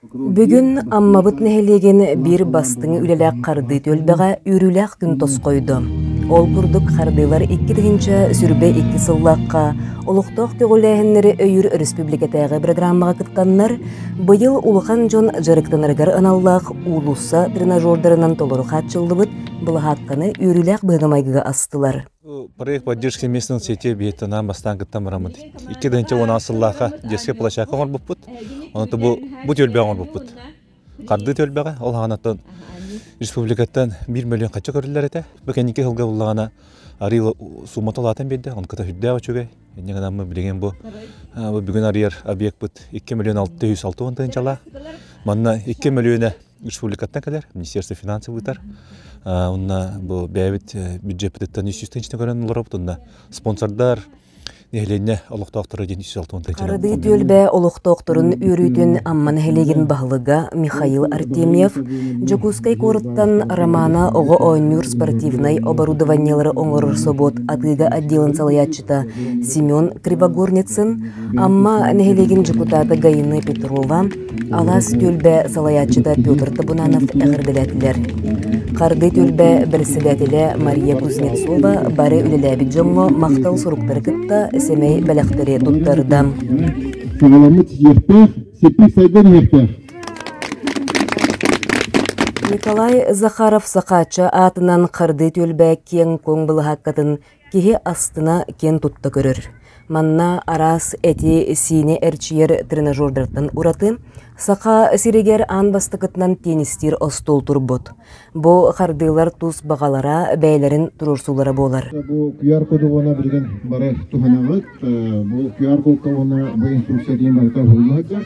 Бүгүн Аммабыт нэһилиэгин биир бастыҥ үлэлээх хардыы түөлбэҕэ үөрүүлээх күн тосхойдо. Ол курдук хардыылар 2022 сыллаахха олохтоох көҕүлээһиннэри өйүүр өрөспүүбүлүкэтээҕи программаҕа кыттаннар, быйыл улахан дьон дьарыктанарыгар аналлаах уулусса тренажердарынан толору хааччыллыбыт былаһаакканы үөрүүлээх быһыыга-майгыга астылар. Проект поддержки местных сетей биһиттэн бастаан кыттан бараммыт. 2010 сыллаахха детскай площадка оҥорбуппут. Онон бу бу түөлбэҕэ оҥорбуппут. Хардыы түөлбэҕэ ол хаанаттан республикаттан 1 миллион хачча көрүллэр этэ. Бу кэнники сылга буллаҕына арыы суммата улаатан биэрдэ. Онон кыта үрдээх үчүгэй. Инньэ гынан билигин бу бу бүгүн арыйар объекпыт 2 миллион 660 тыһыынчалаах. Манна 2 миллиона республикаттан кэлэр, Министерство финансов ыытар. Онно бу бэйэбит бюджеппититтэн 300 тыһыынчаны көрөн олоробут. Онно спонсордар, нэһилиэнньэ олохтоохторо диэн 360 тыһыынчаны. Арыдыы түөлбэ олохтоохторун үөрүүтүн Амма нэһилиэгин баһылыга Михаил Артемьев, Дьокуускай куораттан Романа оҕо оонньуур спортивнай оборудованиелары оҥорор собуот атыыга отделын салайааччыта Семен Кривогорницын, Амма нэһилиэгин дьокутаата Гаина Петрова, Алаас түөлбэ салайааччыта Петр Табунанов эҕэрдэлээтилэр. Хардыы түөлбэ бэрэссэдээтэлэ Мария Кузнецова бары үлэлээбит дьоҥҥо махтал суруктары кытта сэмэй бэлэхтэри туттарда. Саҕаламмыт сиэхтээх, сиппит сайдан иһиэхтээх. Николай Захаров Сахаачча аатынан Хардыы түөлбэ киэҥ-куоҥ былаһааккатын Киһи астына киэн тутта көрөр. Манна араас эти-сиини эрчийэр тренажердартан ураты, Саха сиригэр аан бастакытынан теннистиир остуол турбут. Бу хардыылар тус баҕалара, бэйэлэрин туруорсуулара буолар. Бу QR-коду уонна билигин бары туһанаҕыт. Бу QR-кодка уонна бу инструкция диэн барыта уһулла сылдьар.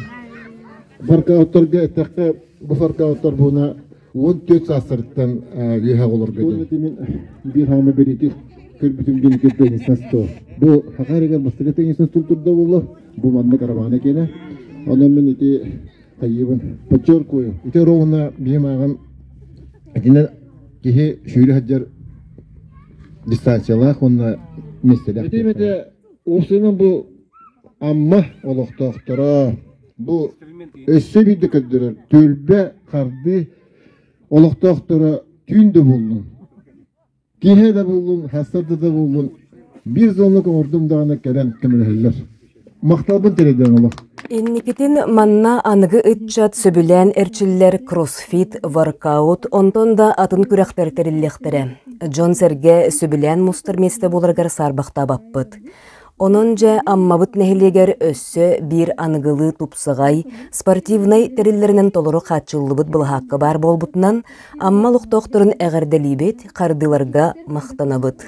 Воркаутторга эттэххэ, бу воркауттар буна 14 саастарыттан үөһэ оҕолорго диэн. Биир хаама бэрити көрбүтүм диэн теннисна стол. Бу саха эригэр бастакы теннисна стол турда буолла. Бу манна каравана киэнэ. Онон мин ити хайыыбын подчеркую. Ити ровно биһим ааҕым итинэн киһи сүүрэ сылдьар дистанциялаах уонна миэстэлээх. Ити эмэтэ уопсайынан бу Амма олохтоохторо бу өссө биирдэ көрдөрөр түөлбэ хардыы олохтоохторо түүн да буоллун, киэһэ да буоллун, сарсыарда да буоллун биир зонлук оҥордум даҕаны кэлэн көмөлөһөллөр. Махталбын тириэрдэн олох. Инникитин манна аныгы ыччат сөбүлээн эрчиллэр кроссфит, воркаут, онтон да атын күрэхтэр тэриллиэхтэрэ. Дьон-сэргэ сөбүлээн мустар миэстэ буоларыгар саарбахтаабаппыт. Онон дьэ Аммабыт нэһилиэгэр өссө биир аныгылыы тупсаҕай, спортивнай тэриллэринэн толору хааччыллыбыт былаһаакка баар буолбутунан Амма олохтоохторун эҕэрдэлиибит, хардыыларга махтанабыт.